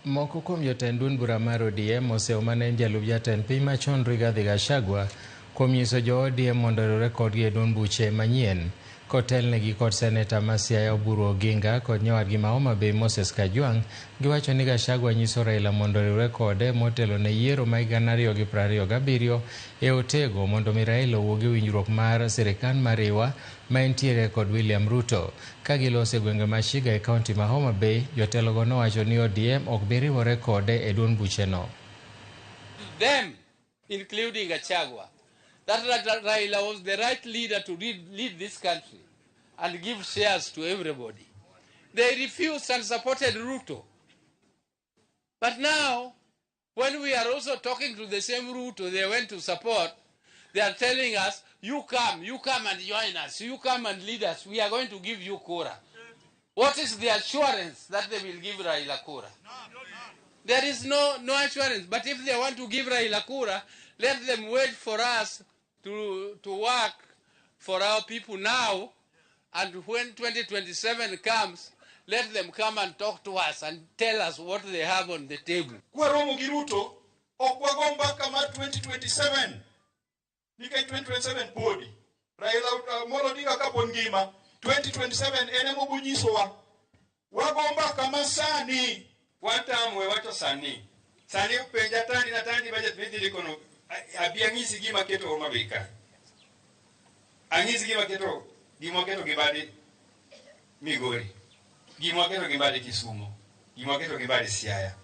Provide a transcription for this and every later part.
Moko kuom jotend duond bura mar ODM osewo mane en jalup jatend piny machon Rigathi Gachagua kuom nyiso jo ODM mondo oriwre kodgi e duond buche manyien. Kotelnegi kod seneta ma Siaya Oburu Oginga kod nyawadgi ma Homa Bay Moses Kajwang', giwacho ni Gachagua nyiso Raila mondo oriwre kode motelo ne yiero ma 2027 e otego mondo mi Raila owuog e winjruok mar sirikand mariwa ma entiere kod William Ruto. Ka giloso e gwenge ma Chiga e kaunti ma Homa Bay, jotelogo nowacho ni ODM ok bi riwore kode e duond bucheno. Them, including Gachagua, that Raila was the right leader to lead this country and give shares to everybody. They refused and supported Ruto. But now, when we are also talking to the same Ruto they went to support, they are telling us, you come and join us, you come and lead us, we are going to give you kura. What is the assurance that they will give Raila kura? There is no assurance. But if they want to give Raila kura, let them wait for us to work for our people now. And when 2027 comes, let them come and talk to us and tell us what they have on the table. Kwaromo gi Ruto, ok wago mbaka mar 2027 nikech 2027 podi Raila Amolo Odinga kapod ngima 2027 en ema obonyisowa wago mbaka ma sani. Wan we wacho sani sani penja tandi na tandi budget midhi ndikono abi ang'isi gima keto Homa Bay ka, ang'isi gima keto, gima waketo gi badi Migori, gima waketo gi badi Kisumo, gima waketo gi badi Siaya.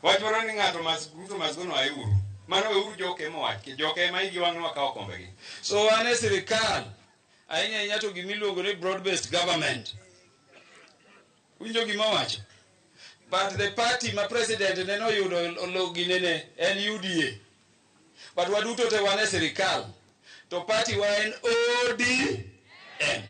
Wach moro ni ng'ato mas Ruto mas gono auru mano weuru joke mowach joke ema igi wang' wakawo kombegi. So wan e sirikal ahinya ahinya to gimiluongo ni broad based government winjo gima wacho, but the party ma president nene oyudo ginene en UDA, but waduto te wan e sirikal to party wa en ODM.